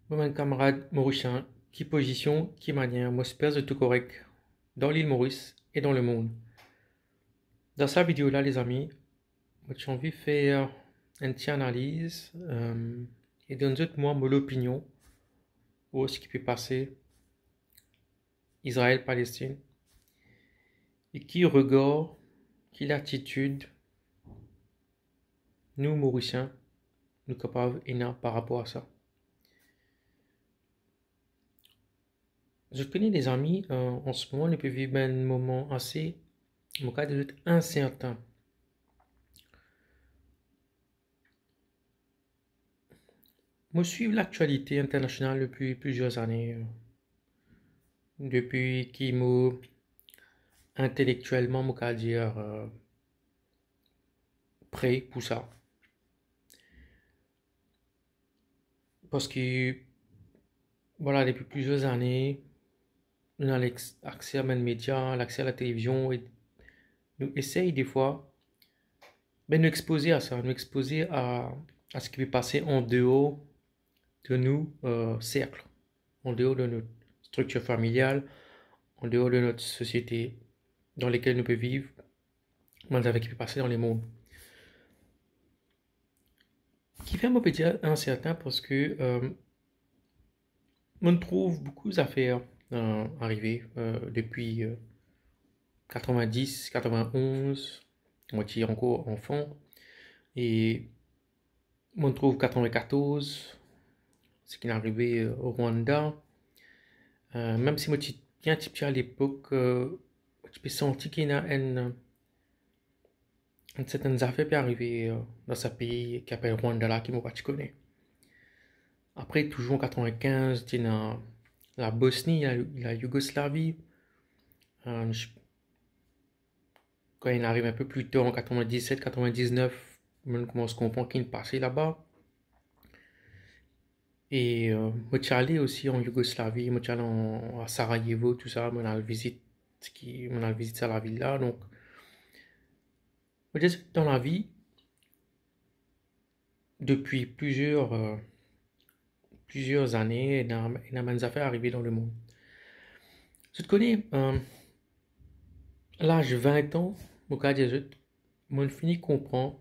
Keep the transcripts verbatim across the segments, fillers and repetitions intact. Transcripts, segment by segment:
Mo bann kamarad morisien, ki pozision, ki manier, mo esper zot tou korek dan lil Moris e dan lemond. Dan sa video la, lezami, mo ti anvi fer enn ti analiz, eh, e donn zot mwa mo lopinion lor seki pe pase Izrael, Palestin, e ki regar, ki latitid nou Morisien nou kapav ena par rapor a sa. Zot kone, lezami, eh, an se moman nou pe viv enn moman ase, mo kapav dir zot, insertin. Mo swiv laktialite internasional depi plizier zane, eh, depi ki mo intelektielman, mo kapav dir, eh, pre pou sa. Parski, vwala, depi plizier zane, nou ena lex-, akse a bann media, lakse a latelevizion, e nou esey defwa, be, nou expoze a sa, nou expoze a, a seki pe pase andeor de nou, eh, serk, andeor de nou striktir familial, andeor de nou sosiete dan lekel nou pe viv, bann zafer ki pe pase dan lemond. Kifer mo pe dir insertin? Parski, eh, mo trouv boukou zafer, eh, arive, eh, depi, eh, katrevin-dis, katrevin-onz, mo ti ankor anfan, e mo trouv katrevin-katorz, seki arive, eh, Rwanda. Eh, mem si mo ti bien tipti alepok, eh, mo ti pe santi ki ena enn, enn sertin zafer pe arive, eh, dan sa pei ki apel Rwanda la, ki mo pa ti kone. Apre, touzour an katrevin-kinz, ti ena la Bosnie, la, la Yougoslavie. Eh, kan inn ariv enn pe pli tar, an katrevin-diset, katrevin-diznef, mo'nn koumans konpran ki inn pase laba. E, eh, mo ti ale osi an Yougoslavie, mo ti al an, a Sarajevo, tou sa, mo'nn al vizit ki, mo'nn al vizit sa lavil la. Donk, mo dir, dan lavi, depi plizier, eh, plizier zane, ena, ena bann zafer arive dan lemond. Zot kone, eh, laz vin an, mo kapav dir zot, mo'nn fini konpran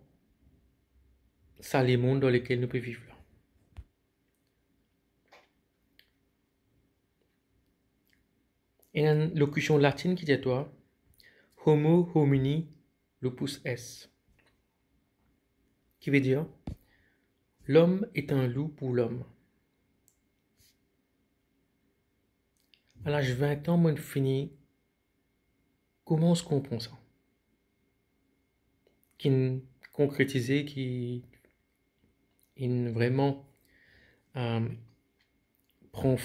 sa lemond dan lekel nou pe viv la. Ena enn lokision latin ki dir twa, "Homo homini lupus est", ki vedir, "L'homme est un loup pour l'homme." A laz vin an, mo'nn fini koumans konpran sa, ki'nn konkretize, ki'nn vreman, eh, pran,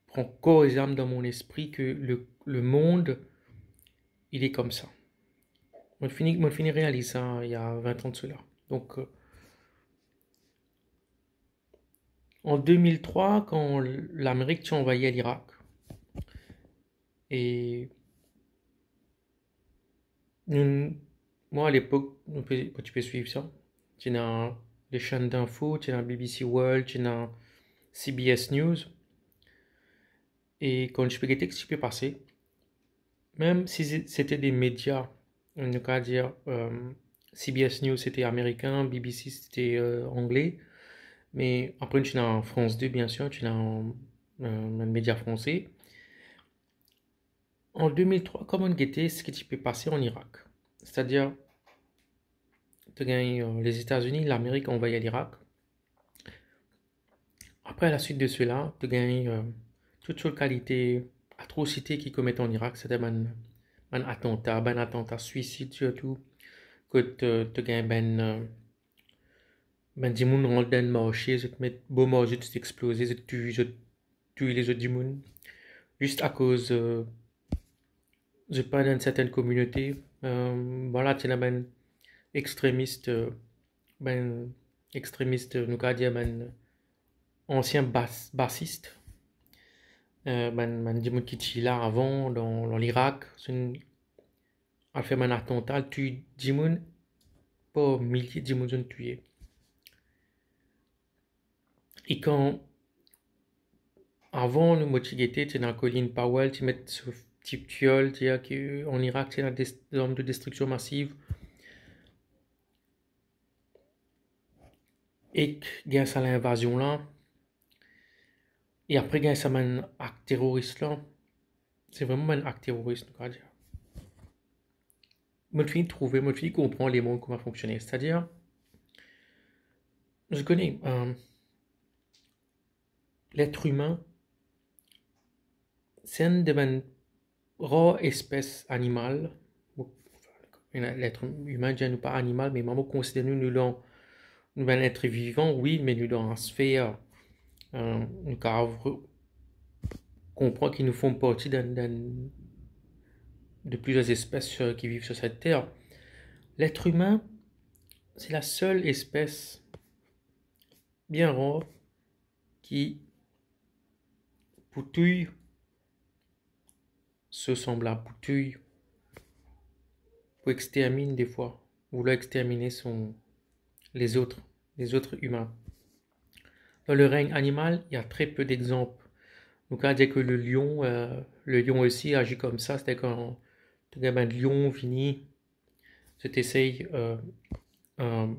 pran kor e zam dan mo lespri, ke le, le monde, il est comme ça. Mo'nn fini, mo'nn fini realiz sa, il y a vingt ans de cela. Donk, eh, an de mil trwa, kan Lamerik ti anvayir Lirak, e nou, mwa, alepok, nou pe, mo ti pe swiv sa. Ti ena le chaîne d'info, ti ena B B C World, ti ena C B S News. E kan ti pe gete ki ti pe pase, mem si se, sete de media, nou kapav dir, eh, C B S News sete amerikin, B B C sete, eh, angle, me apre ti ena France deux, biensir, ti ena, eh, bann media franse. An de mil trwa, kan mo'nn gete seki ti pe pase an Irak, setadir, to gagn, eh, Lezetazini, Lamerik anvayir Lirak. Apre, a la suit de sela, to gagn, eh, tou sort kalite atrosite ki komet an Irak, setadir bann, bann atanta, bann atanta swisid sirtou, kot, eh, to gagn bann, eh, bann dimoun rant dan enn marse, zot met bonm ar zot, zot exploze, zot touy, zot touy lezot dimoun, zis akoz, eh, zot pa dan enn sertin kominote. Eh, vwala, ti ena bann extremis, eh, bann extremis, eh, nou kapav dir bann ansien bas-, basis, eh, bann, bann dimoun ki ti la avan dan, dan Lirak, zot al fer bann atanta, al touy dimoun, par milie dimoun zot touye. E kan Avan, nou, mo ti gete, ti ena Colin Powell, ti met so ti tiol, dir ki an Irak, ti ena des, zam de destriksion masiv. Ek gagn sa linvazion la. E apre gagn sa bann ak teroris la. Se vremem bann ak teroris, nou kapav dir. Mo finn trouve, mo finn konpran lemond kouma fonksionn. Setadir, zot kone, euh, letr imin, se enn de bann rar espes animal. Bon, letr imin, dir nou pa animal, me mwa, mo konsider nou, nou dan, nou bann letr vivan, wi, me nou dan enn sfer, euh, nou kapav re-, konpran ki nou form parti dan, dan, de plizier espes, euh, ki viv sur cette terre. Letr imin, se lasel espes bien rar ki pou touy so sanblab, pou touy, pou extermine defwa, vouloir extermine son, les autres, les autres humains. Dans le règne animal, il y a très peu d'exemples. Nou kapav dir ki le lion, euh, le lion aussi agit comme ça, c'est-à-dire kan to gagn bann lion vini, zot esey, euh, euh,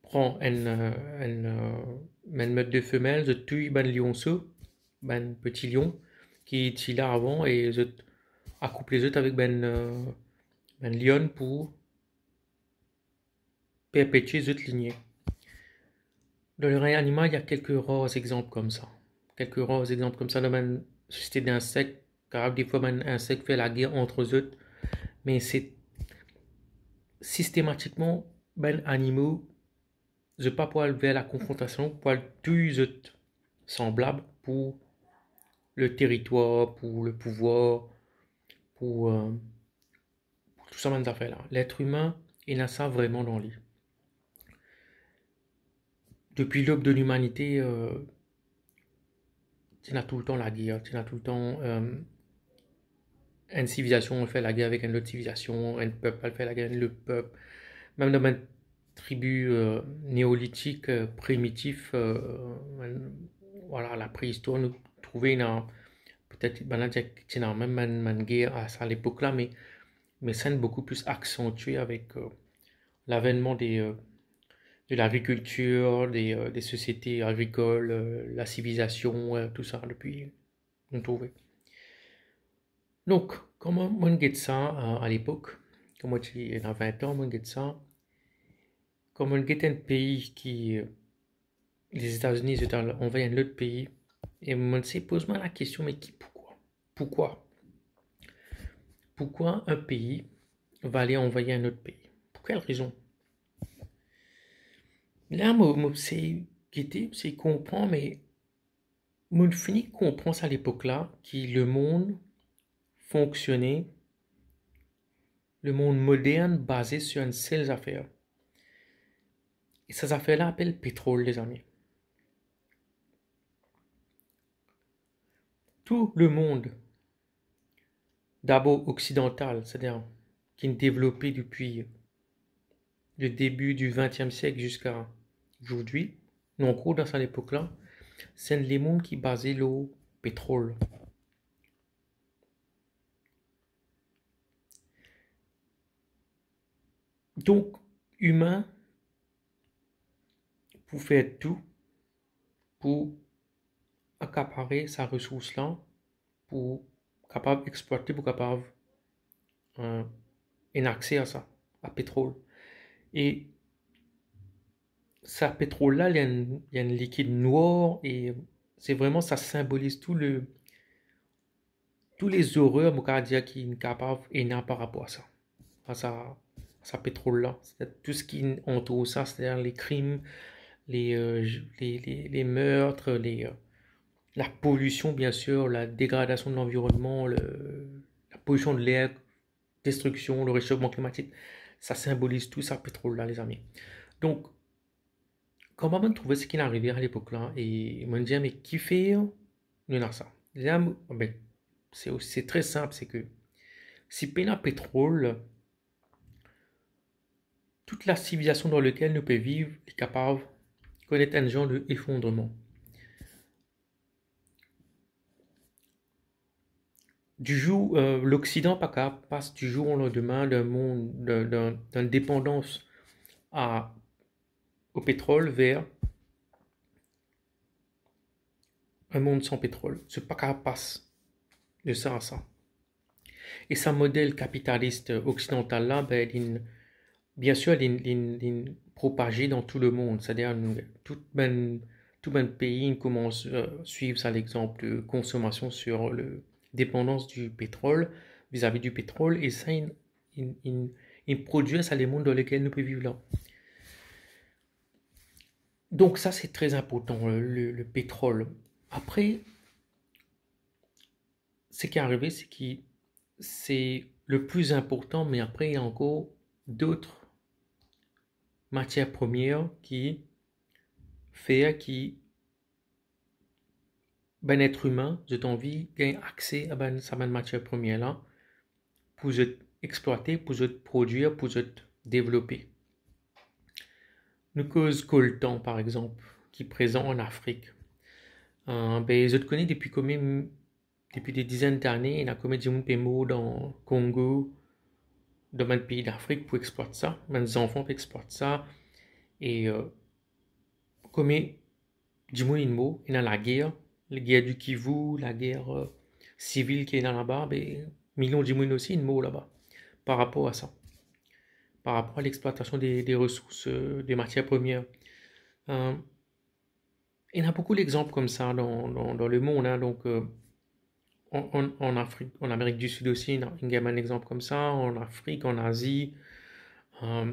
pran enn, euh, enn, euh, enn meut de femel, zot touy bann lionso, bann peti lion ki ti la avan, e zot akouple zot avek bann, euh, bann lionn pou perpetie zot linie. Dan le règne animal, il y a quelques rares exemples comme ça. Quelques rares exemples comme ça dan bann sosiete dinsek, kapav defwa bann insek fer lager ant zot, me se sistematikman bann animo, zot pa pou al ver lakonfrontasion, pou al touy zot sanblab pou le teritwar, pou le pouvwar, pou, euh, pou tou sa bann zafer la. Letr imin, ena sa vreman dan li. Depi l'aube de l'humanité, euh, ti ena toultan lager, ti ena toultan, euh, enn sivilizasion al fer lager avek enn lot sivilizasion, enn pep al fer lager avek lot pep. Mem dan bann tribi, euh, neolitik, euh, primitif, euh, enn, vwala, lapreistwar, nou trouve ena, petet, bann la dir ti ena mem bann, bann ger a sa lepok la, me, me sa inn boukou plis aksantie avek, euh, l'avènement des, euh, de l'agriculture, des, euh, des sociétés agricoles, euh, la civilisation, euh, tout ça, depi nou trouve. Donk, kan mo, mo get sa, euh, a lepok, kan mo ti ena vint an, mo get sa, kan mo get enn pei ki, euh, Lezeta-Zini, zot al anvway enn lot pei, e mo ti poz mwa lakestion, me ki, poukwa? Poukwa? Poukwa enn pei va ale anvway enn lot pei? Pou kel rezon? La, mo, mo sey gete, mo sey konpran, me mo fini konpran sa lepok la ki lemond fonksione, lemond modern baze sir enn sel zafer. E sa zafer la apel petrol, lezami. Tou lemond, dabor oksidantal, setadir ki devlope depi le début du vingtième siècle ziska zordi, nou ankor dan sa lepok la, se enn lemond ki baze lor petrol. Donk, imin pou fer tou pou akapare sa resours la, pou kapav explwate, pou kapav, euh, ena akse a sa, a petrol. E sa petrol la, li enn, li enn likid nwar, e se vreman, sa sinboliz tou le, tou lezorer, mo kapav dir, ki kapav ena par rapor a sa, a sa, sa petrol la. Setadir tou seki antour sa, setadir le krim, le, euh, le, le, le meurtre, le, euh, la polision, bien sir, la degradasion de lanvironnman, le, la polision de ler, destriksion, le resofman klimatik, sa sinboliz tou sa petrol la, lezami. Donk, kan mo trouve seki inn arive a lepok la, e mo dir, me kifer nou ena sa? Deza, mo, ben, se, se tre sinp, se ke si pena petrol, tout la sivilizasion dan lekel nou pe viv, li kapav konet enn zan de efondreman. du jour, euh, l'Occident pa kapav pas du jour au lendemain d'un monde, d'un, d'un, d'une dépendance à, au pétrole vers un monde sans pétrole. Zot pa kapav pas de sa a sa. E sa model kapitalis oksidantal la, ben, linn, bien sir, linn, linn, linn propaze dan tou lemond. Setadir, nou, tou bann, tou bann pei inn koumans, euh, swiv sa lexanp de konsomasion sur le, dépendance du pétrole, vizavi di petrol, e sa inn, inn, inn, inn prodwir sa lemond dan lekel nou pe viv la. Donk sa, se tre inportan, le, le, le petrol. Apre, seki arive, se ki se le pli inportan, me apre, il y a encore d'autres matières premières ki fer ki bann et imin, zot anvi gagn akse a bann, sa bann matier premie la, pou zot explwate, pou zot prodwir, pou zot devlope. Nou koz koltan, par exanp, ki prezan an Afrik. Euh, be, zot kone depi komie, depi de dizenn dane, ena komie dimoun pe mor dan Kongo, dan bann pei Dafrik pou explwat sa, bann zanfan pou explwat sa, e, euh, komie dimoun inn mor, ena lager, lager di Kivu, lager, euh, sivil ki ena laba, be, milion dimoun osi inn mor laba, par rapor a sa, par rapor a lexplwatasion de, de resours, euh, de matier premie. Euh, ena boukou lexanp koumsa dan, dan, dan lemond, hein, donk, euh, an, an, an Afrik, an Amerik di Sid osi, ena, ena bann lexanp koumsa, an Afrik, an Azi, euh,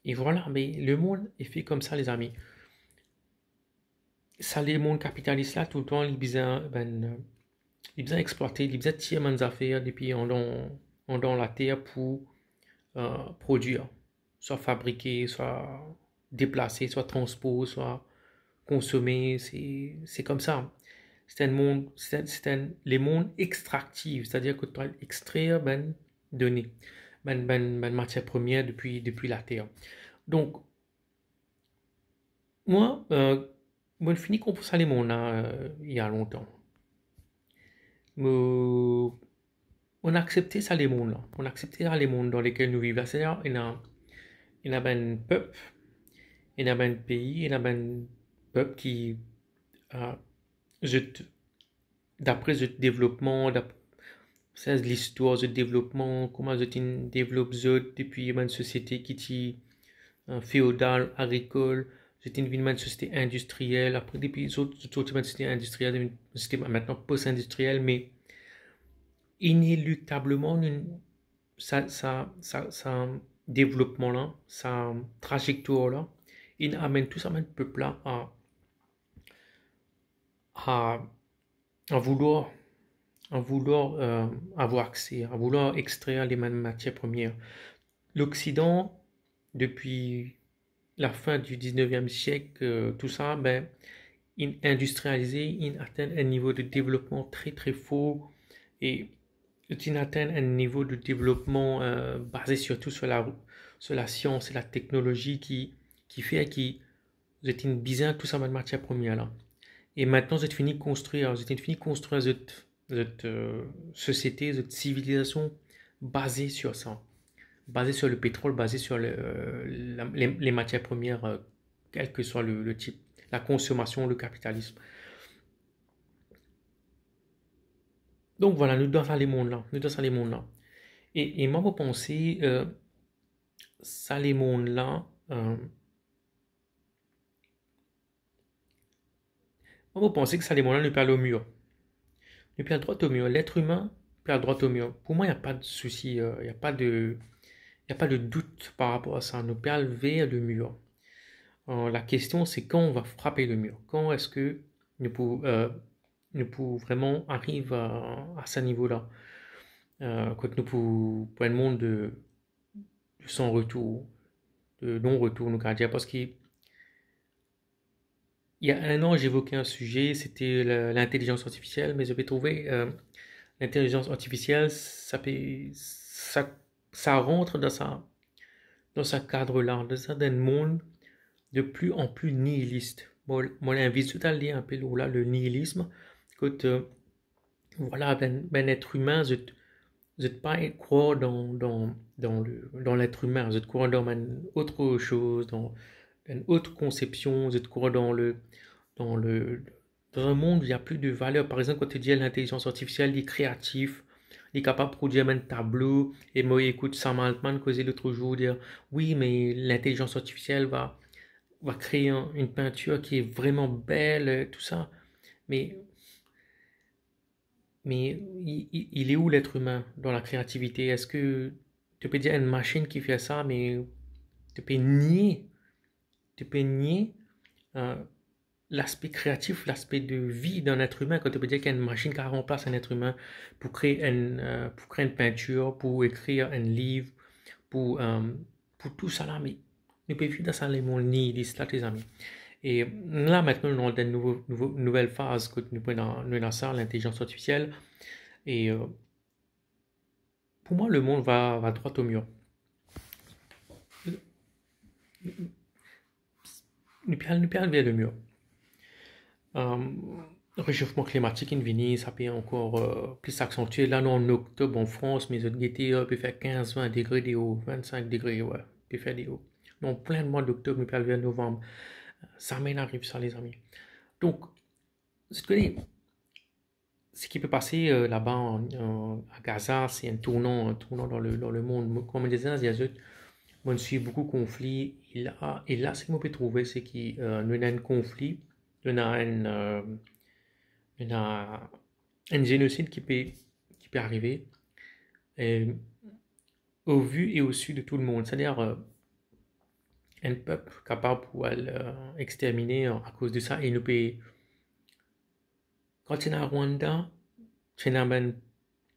e vwala, me lemond e fer koumsa, lezami. Sa lemond kapitalis la, toultan, li bizin, ben, euh, li bizin explwate, li bizin tir bann zafer depi andan, andan later pou, euh, prodwir, swa fabrike, swa deplase, swa transport, swa konsome, se, se koumsa. Se enn mond, se enn, se enn, lemond extraktif, setadir ki to al extrer bann done, bann, bann, bann matier premie depi, depi later. Donk, mwa, euh, mo fini konpran sa lemond la, euh, ena lontan. Mo, mo aksepte sa lemond la. Mo aksepte sa lemond dan lekel nou viv la. Setadir, ena, ena bann pep, ena bann pei, ena bann pep ki, euh, zot, dapre zot devlopman, dap-, sa listwar zot devlopman, kouma zot inn devlop zot depi bann sosiete ki ti, euh, feodal, agrikol, zot inn vinn bann sosiete indistriel, apre depi zot, zot sorti bann sosiete indistriel, zot vinn sosiete mintnan post-indistriel, me ineliktableman, nou, sa, sa, sa, sa devlopman la, sa trazektwar la, inn amenn tou sa bann pep la a, a, a voulwar, a voulwar, euh, avoir akse, a voulwar extrer les mêmes matières premières. L'Occident, depi lafin di dizneviem siek, euh, tou sa, ben, inn industrialize, inn atenn enn nivo de devlopman tre, tre for, e inn atenn enn nivo de devlopman, euh, baze sirtou sur la, sur la sians e la teknolozi ki, ki fer ki zot inn bizin tou sa bann matier premie la. E mintnan, zot fini konstrir, zot inn fini konstrir zot, zot, euh, sosiete, zot sivilizasion baze sur sa. Baze sur le petrol, baze sur le, euh, la, les, les matières premières, euh, quel que soit le, le type, la consommation, le capitalisme. Donk vwala, nou dan sa lemond la, nou dan sa lemond la. E, e mwa, mo panse, euh, sa lemond la, euh, mwa, mo panse ki sa lemond la, nou pe al o mir. Nou pe al drwat o mir. Letr imin pe al drwat o mir. Pou mwa, ena pa de sousi, euh, ena pa de, ena pa de dout par rapor a sa. Nou pe al ver le mir. Euh, la kestion, se kan nou va frape le mir. Kan eski nou pou, euh, nou pou vreman ariv a, a sa nivo la, euh, kot nou pou, pou enn mond de, de sans retour, de non-retour, nou kapav dir, parski il y a un an, j'évoquais un sujet, c'était la, l'intelligence artificielle, mais je vais trouver, euh, l'intelligence artificielle, sa pe, sa, sa rant dan sa, dan sa kad la, dan sa, dan enn mond de plus en plus nihiliste. Bon, mo invit zot al lir inpe lor la, le nihilisme, kot, euh, vwala, bann, bann letr imin, zot, zot pa krwar dan, dan, dan le, dan letr imin, zot krwar dan bann ot soz, dan, dan ot konsepsion, zot krwar dan le, dan le, dan un monde où il y a plus de valeur. Par exanp, kan to dir lintelizans artifisiel, li kreatif, li kapav prodwir bann tablo, e mo ekout Sam Altman koze lot zour, dir, "Wi, me lintelizans artifisiel va, va kree un, une peinture qui est vraiment belle, euh, tout ça." Me, me i, i, il est où l'être humain dans la créativité? Eski to pe dir enn masinn ki fer sa, me to pe nie, to pe nie, euh, laspe kreatif, laspe de vi dan letr imin, kan to pe dir ki enn masinn kapav ranplas enn letr imin pou kree enn, euh, pou kree enn pintir, pou ekrir enn liv, pou, euh, pou tou sa la, me nou pe viv dan sa lemond niilis la, lezami. E la, aster, nou dan enn nouvo, nouvo, nouvel faz kot nou pena, nou ena sa, lintelizans artifisiel. E, euh, pou mwa, lemond va, va drwat o mir. Nou pe al, nou pe al ver lemir. Euh, resofman klimatik inn vini, sa pe ankor, euh, plis aksantie. La, nou an oktob an Frans, me zot gete, euh, pe fer kinz, vin degre deor, vinn-sink degre, wi, pe fer deor. Nou an plin mwa doktob, nou pe al ver novanm. Zame inn ariv sa, lezami. Donk, zot kone, seki pe pase, euh, laba an, an, a Gaza, se enn tournan, enn tournan dan le, dan lemond. Mo, kouma mo dir, dir zot, mo swiv boukou konfli, e la, e la, seki mo pe trouve, seki, euh, nou ena enn konfli, nou ena enn, euh, nou ena enn zenosid ki pe, ki pe arive, euh, au vu et au su de tout le monde. Setadir, euh, enn pep kapav pou al, euh, extermine, euh, akoz de sa, e nou pe, kan ti ena Rwanda, ti ena bann,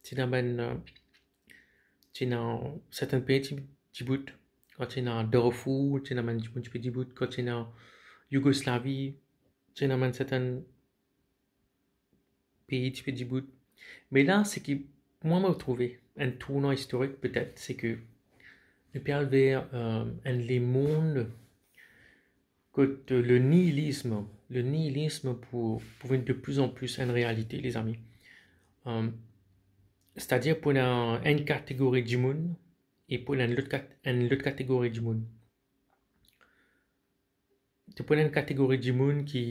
ti ena bann, euh, ti ena sertin pei ti, ti bout. Kan ti ena Darfour, ti ena bann dimoun ti pe dibout. Kan ti ena Yougoslavie, ti ena bann sertin pei ti pe dibout. Me la, seki mwa mo trouve enn tournan istorik, petet, seki nou pe al ver, euh, enn lemond kot, euh, le nihilisme, le nihilisme pou, pou vinn de plus en plus enn realite, lezami. Euh, setadir pou ena enn kategori dimoun e pou ena enn lot kat-, enn lot kategori dimoun. To pou ena enn kategori dimoun ki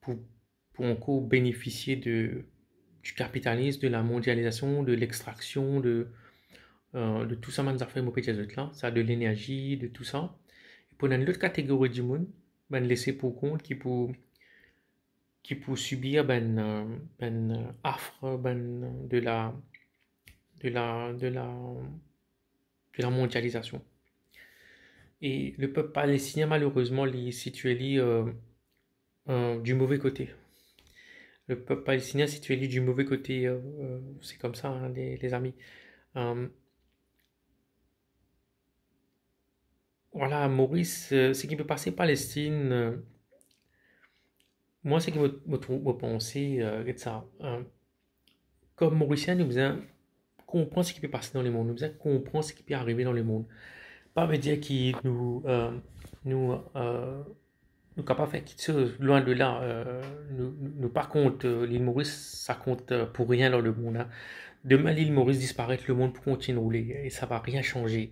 pou, pou ankor benefisie de, du kapitalism, de la mondializasion, de lextraksion, de, euh, de tou sa bann zafer mo pe dir zot la, sa de lenerzi, de tou sa. E pou ena enn lot kategori dimoun, bann lese pou kont ki pou, ki pou sibir bann, euh, bann, euh, afre, bann, euh, de la, de la, de la, de la mondializasion. E le pep palestinien, malerezman, li sitie li, euh, euh, du mauvais côté. Le pep palestinien sitie li du mauvais côté, euh, euh, c'est comme ça, hein, les, les amis. Euh, vwala, Moris, euh, seki pe pase Palestin, euh, mwa, seki mo, mo trou-, mo panse, euh, get sa, euh, kom Morisien, nou bizin konpran seki pe pase dan lemond, nou bizin konpran seki pe arive dan lemond. Pa ve dir ki nou, euh, nou, euh, nou kapav fer kitsoz, lwin de la, euh, nou, nou, nou pa kont, euh, Lil Moris, sa kont, euh, pou rien dan lemond, hein. Demin, Lil Moris disparet, lemond pou kontign roule, e sa va rien sanze.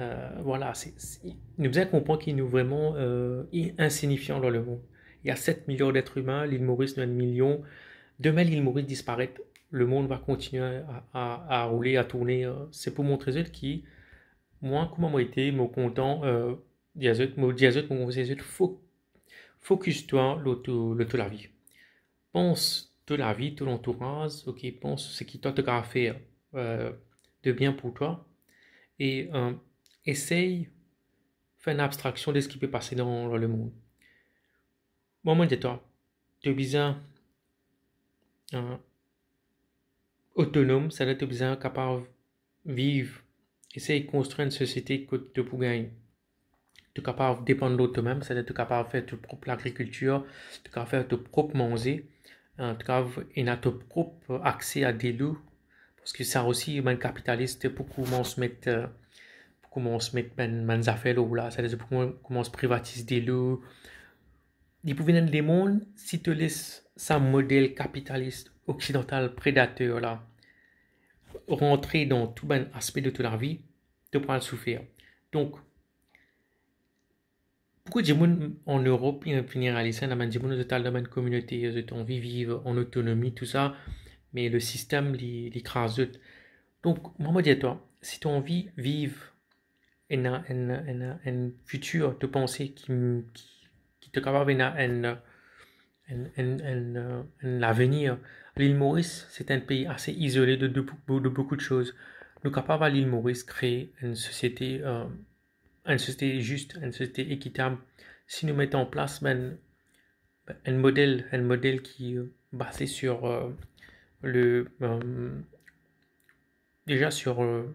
Euh, vwala, se, se, nou bizin konpran ki nou vreman, euh, i-, insignifian dan lemond. Il y a sept milliards d'êtres humains, Lil Moris, nou enn milion. Demin, Lil Moris disparet, lemond va kontigne a, a, a roule, a tourne. Euh, se pou montre zot ki, mwa, kouma mo ete, mo kontan, euh, dir zot, mo dir zot, mo konsey zot, fo-, fokis twa lor to, lor to lavi. Pans to lavi, to lantouraz, ok, pans seki twa to kapav fer, euh, de bien pou twa, e, euh, esey fer enn abstraksion de seki pe pase dan, dan lemond. Mwa, mo dir twa, to bizin, euh, otonom, setadir to bizin kapav viv, esey konstrir enn sosiete kot to pou gagn, to kapav depann lor tomem, setadir to kapav fer to prop lagrikiltir, to kapav fer to prop manze, euh, to kapav ena to prop akse a delo, parski sa osi, bann kapitalis pou koumans met, euh, pou koumans met bann, bann zafer lor la, setadir pou koumans privatiz delo, li pou vinn enn lemond, si to les sa model kapitalis oksidantal predater la rantre dan tou bann aspe de to lavi, to pou al soufer. Donk, boukou dimoun an Erop, inn fini realiz sa, ena bann dimoun zot al dan bann kominote, zot anvi viv an otonomi, tou sa, me le sistem, li, li kraz zot. Donk, mwa, mo dir twa, si to anvi viv ena, ena, ena enn fitir, to panse ki, ki, ki to kapav ena enn, enn, enn, enn, enn lavenir. Lil Moris, se enn pei ase izole de, de, de boukou de soz. Nou kapav, a Lil Moris, kree enn sosiete, euh, enn sosiete zis, enn sosiete ekitab, si nou met an plas, ben, enn model, enn model ki, euh, baze sur, euh, le, euh, deza sur, euh,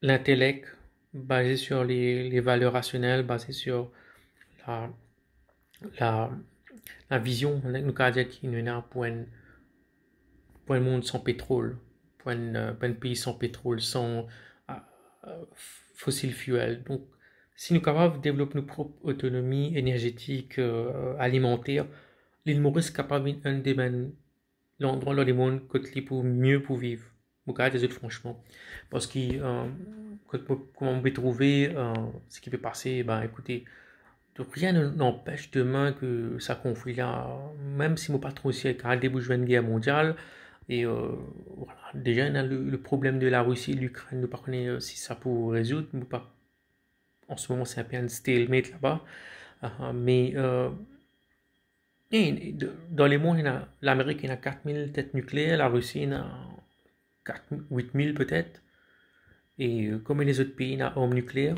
lintelek, baze sur les, les valeurs rationnelles, baze sur la, la, la vizion, nou kapav dir, ki nou ena pou enn, pou enn mond san petrol, pou enn, euh, pou enn pei san petrol, san, euh, fossil fuel. Donk, si nou kapav devlop nou prop otonomi enerzetik, euh, alimanter, Lil Moris kapav vinn enn de bann landrwa dan lemond kot li pou mie pou viv. Mo kapav dir zot fransman. Parski, euh, kot mo, kouma mo pe trouve, euh, seki pe pase, ben, ekoute, rien ne, n'anpes demin ke sa konfli la, mem si mo pa tro sir, kapav debous zwe enn ger mondial, e, euh, vwala, deza ena le, le problem de Larisi, Likrenn, nou pa kone, euh, si sa pou rezoud, mo pa, an se moman, se enn pe enn stalemate laba. Ah, me, euh, e, e, d-, dan lemond, ena, Lamerik, ena kat mil tet nikleer, Larisi, ena kat, wit mil petet. E, euh, konbien lezot pei ena arm nikleer,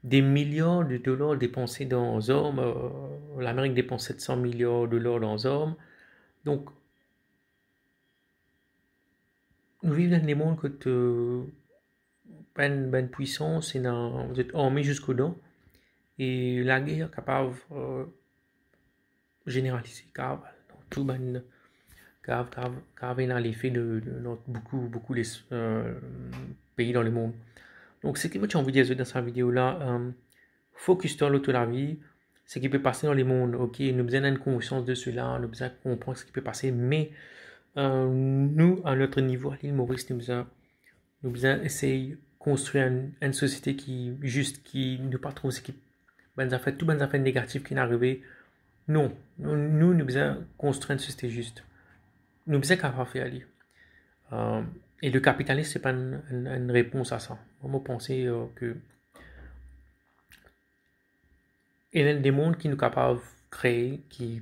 de miliar de dolar depanse dan zarm, euh, Lamerik depans set san miliar dolar dan zarm. Donk, nou viv dan lemond kot, euh, bann, bann pwisans ena zot arme ziska dan, e lager kapav, euh, zeneralize, kapav al dan tou bann, kapav, kapav, kapav ena lefe de, de, dan boukou, boukou les-, euh, pei dan lemond. Donk, seki mo ti anvi dir zot dan sa video la, euh, focus twa lor to lavi, seki pe pase dan lemond, ok, nou bizin ena enn konsians de sela, nou bizin konpran seki pe pase, me, euh, nou, a not nivo, a Lil Moris, nou bizin nou bizin esey konstrir enn, enn sosiete ki zis, ki nou pa trouv seki bann zafer, tou bann zafer negatif ki inn arive. Non, nou, nou, nou bizin konstrir enn sosiete zis. Nou bizin kapav fer li. Euh, e le kapitalism, se pa enn, enn, enn repons a sa. Mwa, mo panse, euh, ke ena enn lemond ki nou kapav kree, ki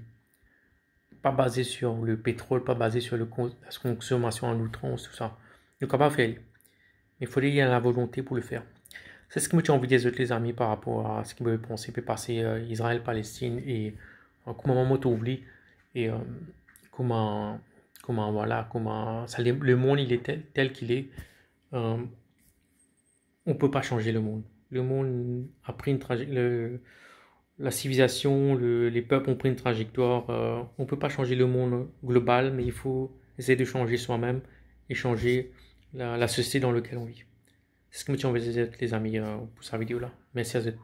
pa baze sur le petrol, pa baze sur le kon-, la konsomasion an outrans, tou sa. Nou kapav fer li. Me fode ena lavolonte pou le fer. Se seki mo ti anvi dir zot, lezami, par rapor a seki mo panse pe pase, euh, Izrael, Palestinn, e, euh, kouma mwa mo trouv li, e, euh, kouma, kouma, vwala, kouma sa, le, lemond, il est tel, tel qu'il est. Euh, on peut pas changer le monde. Le monde a pris une traje-, le, la civilisation, le, les peuples ont pris une trajectoire. Euh, on peut pas changer le monde global, mais il faut essayer de changer soi-même et changer la, la société dans laquelle on vit. Se seki mo ti anvi dir zot, lezami, euh, pou sa video la. Mersi a zot.